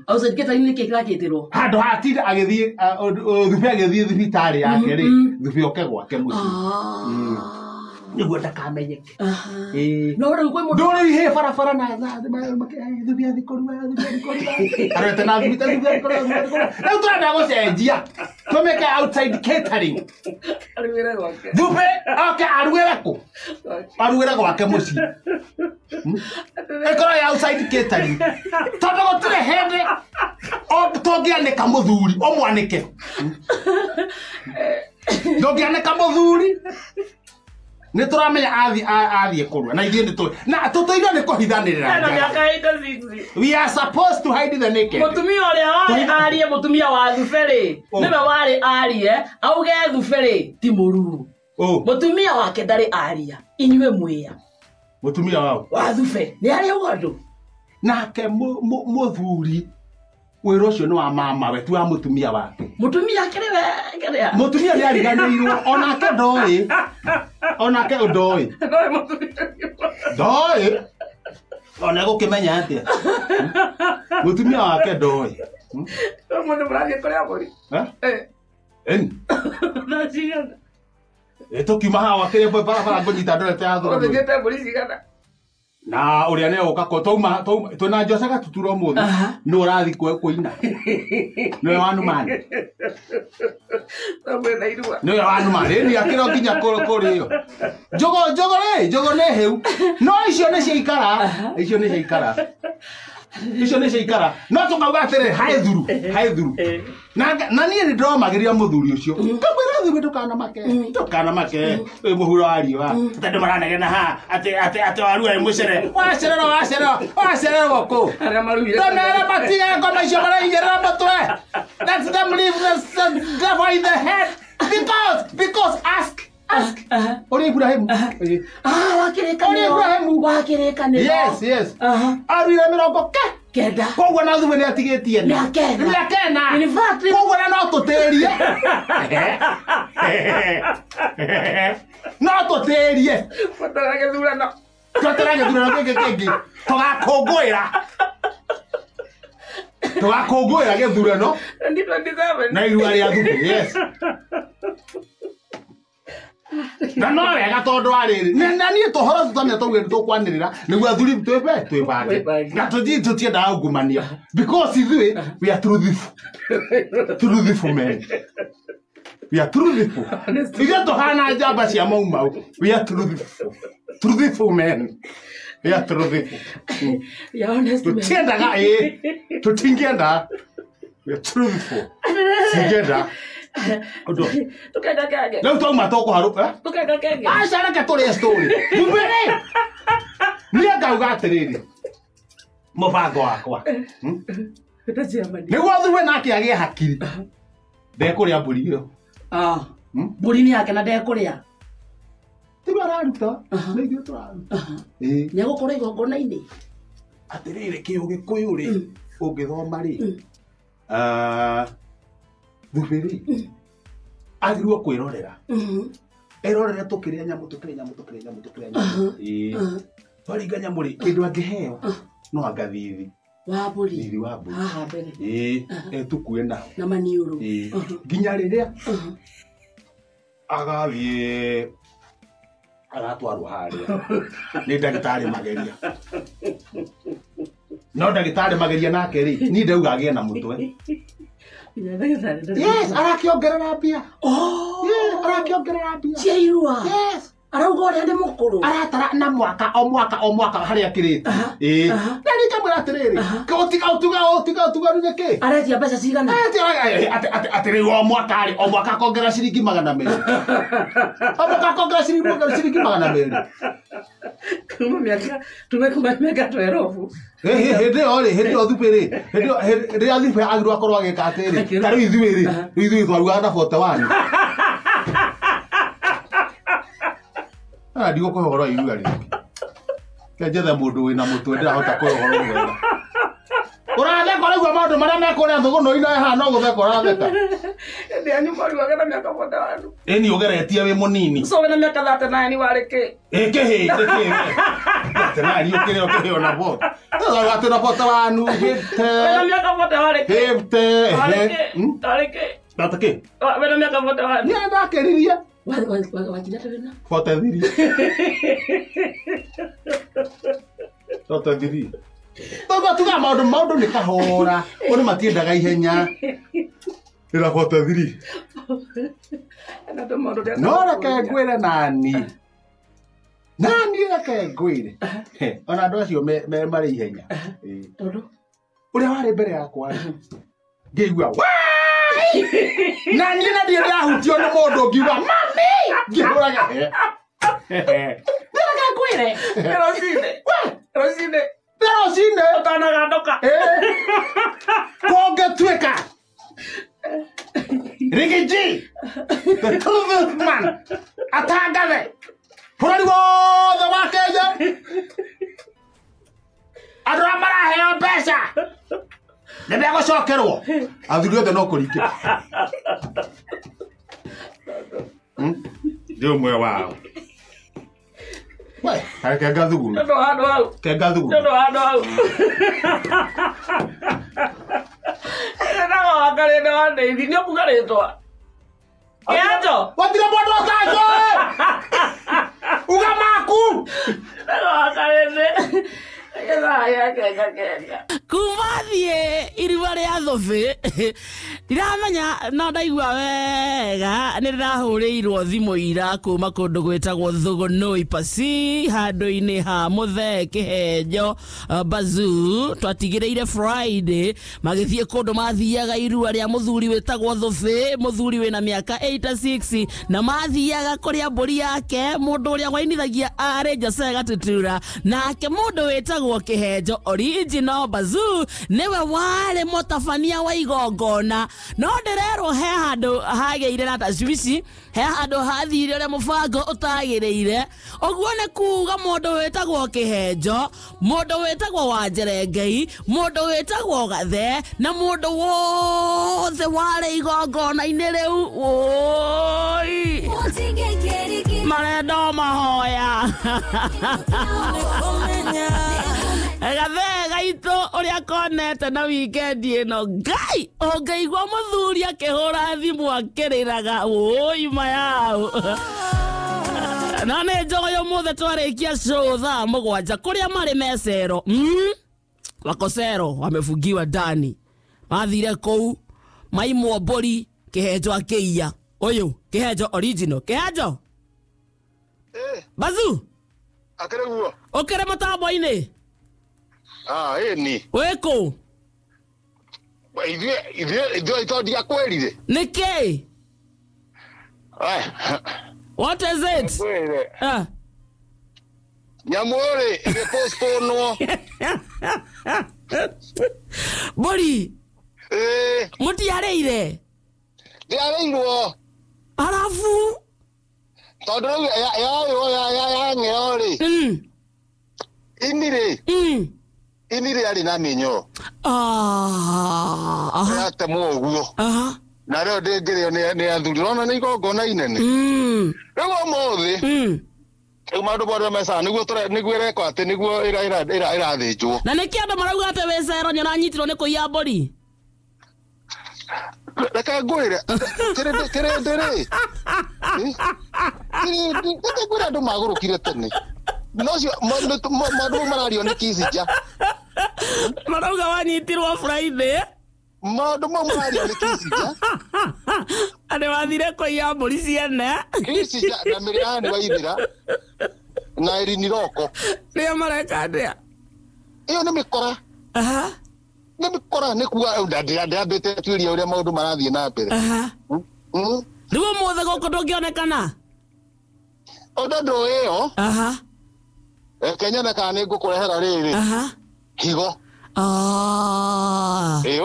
Outside catering nä kä kä rakä rwo. Handå hatinda agĩthiĩ Thube agĩthiĩ thibitarĩ yake rĩ, Thube oke gwake mũciĩ nĩguo ndakamenyeke. No rä u kwä må ndå. Ndũrĩ ihĩ barabara na Thube athiĩ kũrua, Thube athiĩ kũrua, arorete na thibitarĩ, Thube athiĩ kũrua, Thube athiĩ kũrua. Rĩu tũrenda gũcenjia tũmĩke outside catering. Arugä gwake. Thube oke arugĩre kũ? Arugĩre gwake mũciĩ, ĩkorwo ya outside catering, tondũ gũtirĩ hĩndĩ tũngĩanĩka mũthuri, ũmwanĩke, ndũngĩanĩka mũthuri. Nĩ tũramenya athiĩ kũrua na ithuĩ nĩ tũĩ na tũtũirwo nĩ kũhithanĩrĩra Ena njaga. mä aka 86. We are supposed to hide the naked. Mutumia ũrĩa warĩ arie, mũtumia wa Thube rĩ, nĩwe warĩ arie auge Thube rĩ ti mũruru. Oh, Mũtumia wake ndarĩ aria, inyuĩ mwĩa. Mũtumia wao? Wa Thube nĩ arĩ auga ũndũ. Nake mũthuri wĩra ũcio nĩ wa mamawe, ti wa mũtumia wake. Mũtumia akĩrĩ we kĩrĩa. Mũtumia nĩ ariganĩirwo, onake ndoĩ, onake ndoĩ. Ndoĩ mũtumia. Ndoĩ, ona gũkĩmenya atĩa mũtumia wake ndoĩ. Ũmũthĩ mũrathiĩ kũrĩa mbũri? Eh? Eh. Ĩni. Thaa cigana? Ĩ, tũkiuma haha wakĩrĩ barabara ngũnyita ndorete ya thũra. Ũthĩnjĩte mbũri cigana? Na ũrĩa nĩ ũka twauma twĩna Jose Gatutura ũmũthĩ. Nĩ ũrathiĩ kũina, nĩwe wanumani. Mwĩna irua. Nĩwe wanumani ĩni akĩro nginya kũrĩo njogo, njogo rĩ, njogo nĩ hĩu, no icio nĩ ciaikara, icio nĩ ciaikara, icio nĩ ciaikara. No tũkauga atĩrĩ, haĩ thuru, haĩ thuru. Na niĩ nĩ ndĩromagĩria mũthuri ũcio, ngamwĩra, "Thuri, ndũkanamake, ndũkanamake, wĩ mũhuro wa riũa, atĩ andũ maranegena haha atĩ waru arĩ mũcere, wacererwo, wacererwo, wacererwo kũ?" Arĩa marugire. Ndonere matige ngoma icio maraigĩrĩra mũtwe. Let them leave the devil in the head, because ask, ask ũrĩa Ibrahimu. Ĩĩ. Ah, wakĩrĩkanĩro. Ũrĩa Ibrahimu. Wakĩrĩkanĩro. Yes. Aha. Aruire mĩrongo ke 9. Koguo na Thube nĩ atigĩtie na Mĩaka ĩna. Mĩaka ĩna. In fact, Koguo na no tũtĩrie, no tũtĩrie. Batara gĩthurano. Twetera gĩthurano gĩkĩ kĩngĩ, tũgakũngũĩra, tũgakũngũĩra gĩthurano. 2027. Na irua rĩa Thube, yes, na no wega tondũ wa rĩrĩ na niĩ tũhoro tũtamenya tũguo nĩ tũkwanĩrĩra nĩguo athuri twĩbe twĩbange. Twĩbange. Na tũthiĩ tũtiendaga ungumania because ithuĩ we are truthful, truthful men, we are truthful. Ithuĩ tũhana njamba cia Mau Mau. We are truthful, truthful men, we are truthful. Yeah, honest man. Tũtiendaga, ĩ, tũtingĩenda, we are truthful, singĩenda ũndũ. Tũkenga kenge. Rĩu twauma tũkũharũka. Tũkenga kenge. Aca, reke tũrĩe story. Thube rĩ, niĩ ngauga atĩrĩrĩ, mũbango wakwa, Ĩta chairman. Nĩguo Thube nake agĩe hakiri, ndekũrĩa mbũri ĩyo. Ah. Mbũri nĩ yake na ndekũrĩa. Tiwe araruta, nĩ ithuĩ tũraruta. Ĩĩ. Nĩ egũkorwo igongona-inĩ. Atĩrĩrĩ, kĩũgĩkũyũ rĩ, ũngĩthoma rĩ, ah, Thube rĩ agĩrĩirwo kwĩrorera, erorere tũkĩrĩa nyamũ, tũkĩrĩa nyamũ, tũkĩrĩa nyamũ, tũkĩrĩa nyamũ. Ĩĩ. Twaringa nyamũ rĩ, kĩndũ angĩheo no anga thithi. Wa mbũri. Thithi wa mbũri. Haha mbere. Ĩĩ, etukue nao. Na maniũrũ. Ĩĩ. Nginya rĩrĩa agathiĩ agatwarwo harĩa nĩ ndagĩtarĩ mageria. No ndagĩtarĩ mageria nake rĩ, niĩ ndauga agĩe na mũtwe. Nginya ndagĩtarĩ ndarĩ. Yes, arakĩongerera mbia. Oh. Yeah, arakĩongerera mbia. Cia irua. Yes. Arauga ũrĩa nĩ mũkũrũ. Aratara na mwaka o mwaka o mwaka harĩa akĩrĩte. Ĩĩ, na niĩ ngamwĩra atĩrĩrĩ, ũtiga ũtuga, ũtiga ũtuga nĩ kĩ? Aretia mbeca cigana? Atĩ rĩu o mwaka rĩ, o mwaka akongerera ciringi 200, o mwaka akongerera ciringi 200. Kuma mĩaka tume kuma mĩaka 12. Hĩndĩ ĩyo rĩ, hĩndĩ ĩyo Thube rĩ, hĩndĩ ĩyo rĩrĩa Thube agĩrĩirwo akorwo agĩka atĩrĩ, ta rĩu ithuĩ rĩ, rĩu ithuĩ twarugaga na 41. Ah, ndigũkũhe ũhoro wa irua rĩngĩ. Reke njethe mũndũ wĩna mũtwe, ndĩrahota kũhe ũhoro mwega. Ũratheka ũraigua maũndũ marĩa me kũrĩa thũgũnũ-inĩ haha, no gũtheka ũratheka. Hĩndĩ yanyu maruaga na mĩaka 41. Ĩni, ũgeretie wĩ mũnini. So wĩna mĩaka 39 warĩ kĩ? Ĩ, kĩhĩ, nĩ kĩhĩ. Atĩ nani ũkĩrĩ ona bote. Atĩ na bote wanu 50. Wena mĩaka bote warĩ kĩ? 50. Warĩ kĩ? Warĩ kĩ? Atĩ kĩ? Wena mĩaka bote warĩ. Niĩ ndakĩririe. Wakinya ta wĩna? 43. 43. Togo tuga maũndũ nĩ kahora. Ũndũ matiendaga ihenya. Ĩra 43. No reke ngwĩre nani. Nani reke ngwĩre. Ona andũ acio me marĩ ihenya. Tondũ ũrĩa warĩ mbere yakwa ngĩigua wai! Na niĩ na ndirĩ ndahutio nĩ mũndũ ngiuga mami! Ngĩhũraga. Reke ngwĩre. Rũcinĩ. Rũcinĩ. Rũcinĩ. Ũtanagandoka. Kũngĩtuĩka Rigiji, the truth man, atangathe bũrũri wothe wa Kenya andũ arĩa maraheo mbeca nĩ megũcokerwo athuri othe no kũringĩra. Ndĩ ũmwe wao. We, reke ngathugume. Nĩ ũndũ wa andũ hau. Reke ngathugume. Nĩ ũndũ wa andũ hau. Ndĩraga wakarĩte wa ndeithi, nĩ ũkuga rĩtwa. Kĩanjo. Gũtirĩ mũndũ ũtanjũĩ. Uga maku. Ndĩraga wakarĩte. Gĩthaa gĩa kenga kenga. Kuma thiĩ irua rĩa thũbĩ ndiramenya no ndaigua wega nĩ ndĩrahũrĩirwo thimũ ira kuma kũndũ gwĩtagwo Thũgũnũi Pasi handũ-inĩ ha Mũthee Kĩhenjo Bazuu. Twatigĩrĩire Friday magĩthiĩ kũndũ mathiaga irua rĩa mũthuri wĩtagwo Thũbĩ, mũthuri wĩna mĩaka 86 na mathiaga kũrĩa mbũri yake mũndũ ũrĩa wainithagia arĩ Jose Gatutura, nake mũndũ wĩtagwo Kĩhenjo original Bazuu nĩwe warĩ mũtabania wa igongona. No ndĩrerwo he handũ hagĩire na tashwishi, he handũ hathire ũrĩa mũbango ũtagĩrĩire. Ũguo nĩ kuga mũndũ wĩtagwo Kĩhenjo, mũndũ wĩtagwo Wanjerengei, mũndũ wĩtagwo Gathe na mũndũ wothe warĩ igongona-inĩ rĩu. Woi, marenda mahoya. Gathe gaitũ ũrĩa konete na wikendi ĩno Ngai ũngĩigua mũthuri akĩhũra thimũ akĩrĩraga wũi mayau. Na nĩ njogoyo mũthe twarĩkia show thaa 7 kũrĩa marĩ mecero wakosero wamefungiwa ndani mathire kũu maimwo mbũri Kĩhenjo akĩiya. Ũyũ Kĩhenjo original Kĩhenjo Bazu akĩrĩ guo ũkĩrĩ mũtambo-inĩ. Ĩni wĩkũ? Ithuĩ ndiakwĩrire. Nĩkĩ? What is it? Nyamũ rĩ ĩgĩpostponwo. Mbũri mũtiarĩire? Ndĩarĩirwo. Arabu tondũ rĩu yarĩo yang'eo rĩ ini rĩ ini rĩarĩ na mĩnyoo. Yatemwo ũguo. Na rĩo ndĩngĩrĩo nĩ athuri. Ũrona nĩ igongona inene. Rĩu ũmũthĩ rĩu maũndũ mothe mecaga nĩguo ĩrekwo atĩ nĩguo ĩrathĩnjwo. Na nĩkĩ andũ marauga atĩ wĩ cero nĩũranyitirwo nĩ kũiya mbũri? Reke ngwĩre kĩrĩndĩ rĩ reke ngwĩre andũ magũrũkire tene. Nocio maũndũ mau marario nĩ Kicinja. Marauga wanyitirwo Friday. Maũndũ mau marario nĩ Kicinja. Andũ wathire kũiya mbũri ciene. Kicinja na Mĩrĩani Waithĩra na Erini Roko. Nĩo mareka atĩa? Ĩyo nĩ mĩkora. Nĩ mĩkora nĩ kuga ndĩambĩte tuĩria ũrĩa maũndũ marathiĩ na mbere. Rĩu ũmũthĩ gũkũ ndũngĩonekana? Ũndũ ĩyo. Reke nyone kana nĩ ngũkũrehera rĩrĩ. Higo.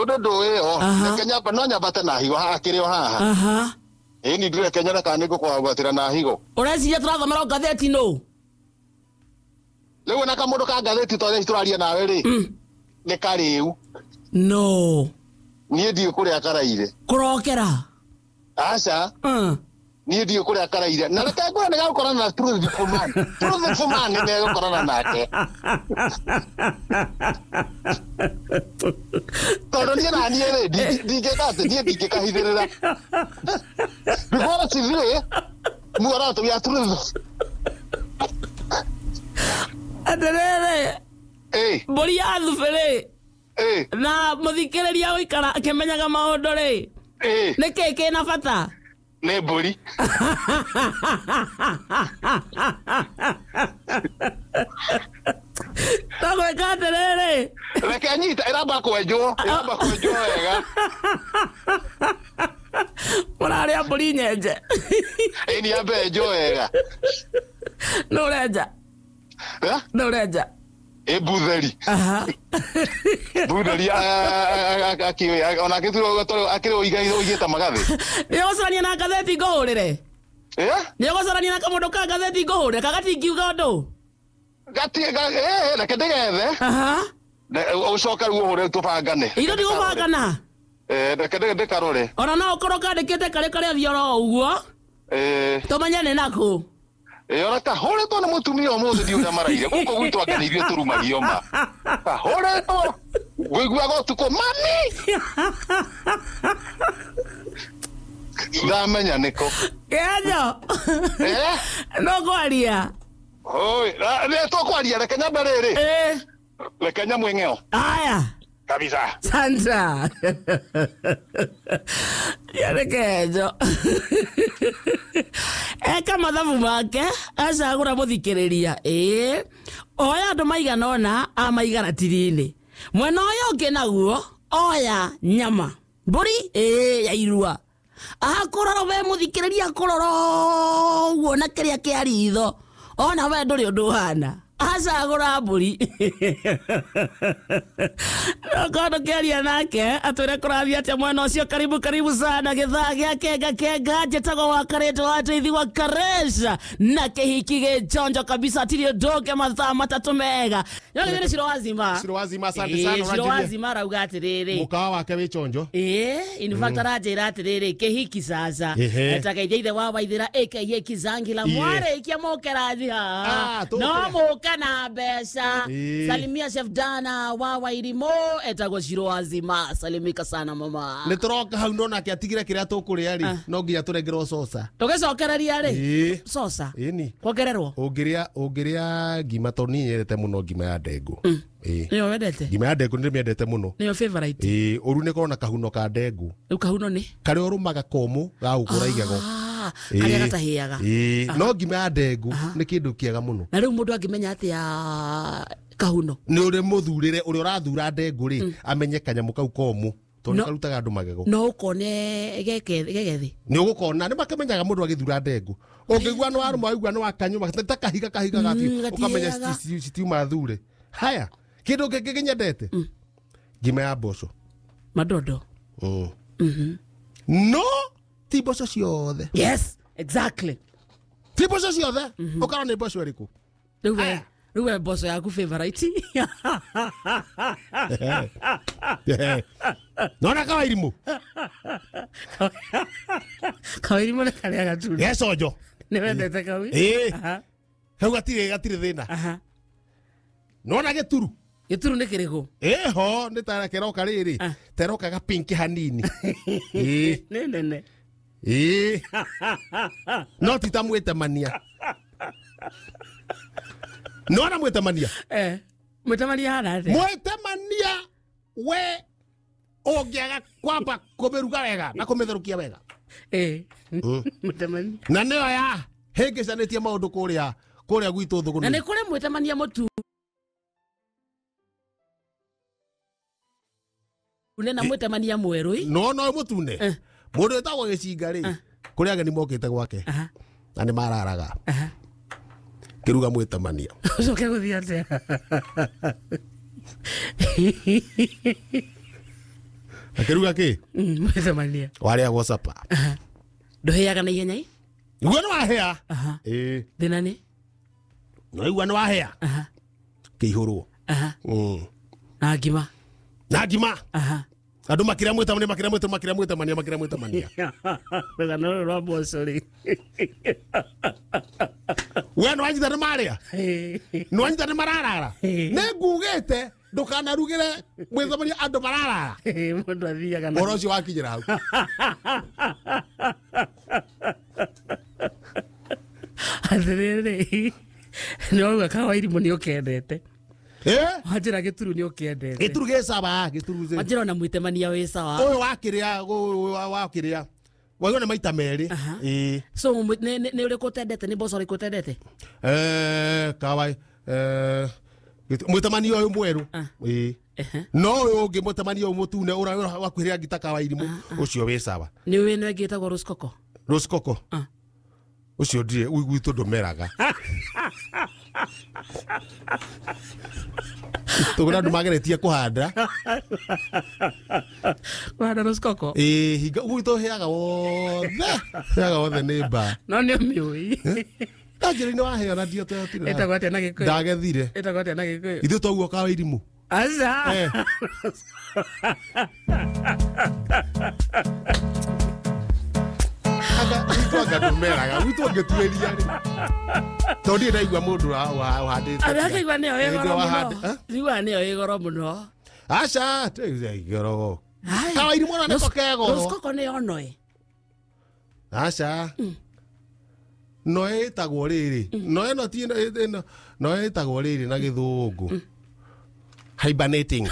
Ũndũ ĩyo. Reke nyamba no nyambate na higo haha kĩrĩ o haha. Ĩni ndĩreke nyone kana nĩ ngũkũgwatĩra na higo. Ũreciria tũrathomera ngathĩti nũ? Rĩu ona kamũndũ ka ngathĩti tondũ tũraria nawe rĩ nĩ karĩu. No. Niĩ ndiũĩ kũrĩa karaire. Kũrokera? Aca. Niĩ ndiũ kũrĩa karaire. Na reke ngwĩre nĩ gagũkorana na Truthful Man. Truthful Man nĩ egũkorana nake. Tondũ niĩ na niĩ rĩ, ndingĩka atĩ niĩ ndingĩkahithĩrĩra. Because ithuĩ muoroto we are truth. Atĩrĩrĩ. Mbũri ya thubĩ rĩ. Na mũthikĩrĩria gũikara akĩmenyaga maũndũ rĩ. Nĩkĩ kĩna bata? Nĩ mbũri. Tũgwĩka atĩrĩrĩ. Reke nyita ĩramba kwenjwo, ĩramba kwenjwo wega. Mũrarĩa mbũri nyenje. Ĩ nĩ yambe yenjwo wega. Nũ ũrenja? Nũ ũrenja? Ĩ Butheri. Butheri ona akĩrĩ ũigĩte magathĩ. Nĩ ũgũcarania na ngathĩti ngũhũrĩre? Nĩ ũgũcarania na kamũndũ ka ngathĩti ngũhũrĩre? Kagatingiuga ũndũ? Reke ndĩgethe. Ũcoke rĩu ũhũre tũbangane. Ithuĩ tigũbangana? Reke ndĩkarore. Ona no ũkorwo kandĩkĩte karĩ karĩa thiĩ oro ũguo. Tũmenye nĩ nakũ. Ona kahũrĩtwo nĩ mũtumia ũmũthĩ ndiũ ũrĩa maraire. Gũkũ gwitũ anga nĩ ithuĩ tũrumagio ma. Kahũrĩtwo ngũiguaga ũtukũ mami. Ndamenya nĩkũ. Kĩenjo. No kwaria. Oi, nĩ tũkwaria reke nyambe rĩrĩ. Reke nyamwe ng'eo. Aya. Kabisa. Santa. Yarĩ Kĩenjo. Eka mathabu make acagũra mũthikĩrĩria. Oya andũ maigana ũna amaiga ratiri-inĩ. Mwena ũyũ ũngĩ naguo oya nyama mbũri ya irua. Akũrora we mũthikĩrĩria akũrora ũguo na kĩrĩa kĩa ritho ona we ndũrĩ ũndũ ũhana. Acagũra mbũri. Okorwo ndũkĩaria nake atwĩre kũrathiĩ atĩa mwena ũcio. Karibu karibu sana gĩthaa gĩa kenga kenga. Njĩtagwo wa Karĩtũ wa Tũithi wa Karesha na kĩhiki gĩchonjo kabisa tirĩ ũndũ ũngĩ mathaa matatũ mega. Nyoge nĩ Ciro Wazima. Ciro Wazima, asante sana. Ciro Wazima arauga atĩrĩrĩ. Mũkawa wake wĩ chonjo. In fact aranjĩra atĩrĩrĩ kĩhiki sasa. Etageithia ithe wa Waithĩra aka Kizangila mwarĩkia mũke rathi haha. No mũke na mbeca. Salimia Chef Dana wa Wairimo etagwo Ciro Wazima. Salimika sana mama. Nĩ tũroka hau no nake atigire kĩrĩa tũkũrĩa rĩ no nginya tũrengerwo coca. Tũgĩcokereria rĩ coca. Kwongererwo. Ũngĩrĩa ngima tondũ niĩ nyendete mũno ngima ya ndengũ. Nĩyo wendete? Ngima ya ndengũ nĩndĩmĩendete mũno. Nĩyo favorite? Ũru nĩ korwo na kahuno ka ndengũ. Rĩu kahuno nĩ? Karĩa ũrũmaga komũ ga gũkũra igego. Karĩa gatahĩaga. No ngima ya ndengũ nĩ kĩndũ kĩega mũno. Na rĩu mũndũ angĩmenya atĩa kahuno? Nĩ ũrĩ mũthurĩre ũrĩa ũrathura ndengũ rĩ amenye kanyamũ kau komũ tondũ nĩ karutaga andũ magego. No ũkone gegethĩ? Nĩ ũgũkona nĩ makĩmenyaga mũndũ agĩthura ndengũ. Ũngĩigua nĩ warũma waigua nĩ wakanyũma ta kahiga kahiga gabiũ ũkamenya citiuma thure. Haya kĩndũ kĩngĩ kĩnyendete ngima ya mboco. Madodo. No ti mboco ciothe. Yes, exactly. Ti mboco ciothe. Ũkarora nĩ mboco ĩrĩkũ. Rĩu we mboco yaku favorite. Nona Kawairimũ. Kawairimũ nĩ karĩa gatune. Geconjo. Nĩ wendete kau? Hau gatirĩ thĩna. Nona gĩturu. Gĩturu nĩ kĩrĩkũ? Ho nĩ ta kĩroka rĩrĩ. Teroka ga pink hanini. Nĩ nene. No ti ta mwĩtemania. Nona mwĩtemania? Mwĩtemania hana atĩa? Mwĩtemania we ũngĩaga kwamba kũmĩruga wega na kũmĩtherũkia wega. Mwĩtemania. Na nĩyo ya hĩngĩcanĩtie maũndũ kũrĩa gwitũ Thũgũnĩ. Na nĩ kũrĩ mwĩtemania mũtu na mwĩtemania mwerũ. No no mũtune. Mũndũ wĩtagwo Gĩcinga rĩ kũrĩ ageni mokĩte gwake na nĩ mararaga. Kĩruga mwĩtemania. Ũcoke gũthiĩ atĩa? Akĩruga kĩ? Mwĩtemania. Warĩagwo capa. Ndũhĩaga na ihenya ĩ? Nĩguo nĩ wahĩa. Thĩna nĩ? Nĩwaigua nĩ wahĩa. Kĩihũrwo. Na ngima. Na ngima. Andũ makĩria mwĩtamania makĩria mwĩtamania makĩria mwĩtamania makĩria mwĩtamania. Rũgano rũrũ rwa mboco rĩ. We nĩwanyita nĩ marĩa? Nĩwanyita nĩ mararara? Nĩ ngugĩte ndũkanarugĩre mwĩtamania andũ mararara. Mũndũ athiaga na ũhoro ũcio wakinyĩra hau. Atĩrĩrĩ, nĩwauga Kawairimũ nĩ ũkendete. Wanjĩra gĩturu nĩ ũkendete. Gĩturu gĩ sawa, gĩturu gĩ. Wanjĩra ona mwĩtemania wĩ sawa. Ũyũ wakĩrĩa, wakĩrĩa. Waigua nĩ maita merĩ. Ĩĩ. So nĩ ũrĩkũ ũtendete, nĩ mboco ũrĩkũ ũtendete? Kawai, mwĩtemania ũyũ mwerũ. Ĩĩ. No ũyũ ũngĩ mwĩtemania ũyũ mũtune ũrĩa wakuhĩrĩria ngita Kawairimũ, ũcio wĩ sawa. Nĩ ũĩ ĩno ĩngĩ ĩtagwo rũcikoko? Rũcikoko? Ũcio ndirĩ, gwitũ ndũmeraga. Tũgũra andũ mageretie kũhanda. Kũhanda rũcikoko? Ĩĩ, hinga gwitũ hĩaga wothe. Hĩaga wothe nĩ mbaa. No nĩ ũmĩũĩ. Njĩra-inĩ waheo na ndio tũtirĩ. Ĩtagwo atĩa na Gĩkũyũ? Ndagethire. Ĩtagwo atĩa na Gĩkũyũ? Ithuĩ twaguo Kawairimũ. Aca. Gwitũ anga ndũmeraga, gwitũ ũngĩtuĩria rĩ. Tondũ ndirĩ ndaigua mũndũ ũhandĩte. Andũ akaigua nĩyo ĩ goro mũno. Njiguaga nĩyo ĩ goro mũno. Aca, goro. Kawairimũ ona nĩko ke goro. Rũcikoko nĩyo noe. Aca. Noe ĩtagwo rĩrĩ. Noe ĩno ti ĩno, noe ĩtagwo rĩrĩ na Gĩthũngũ. Hibernating.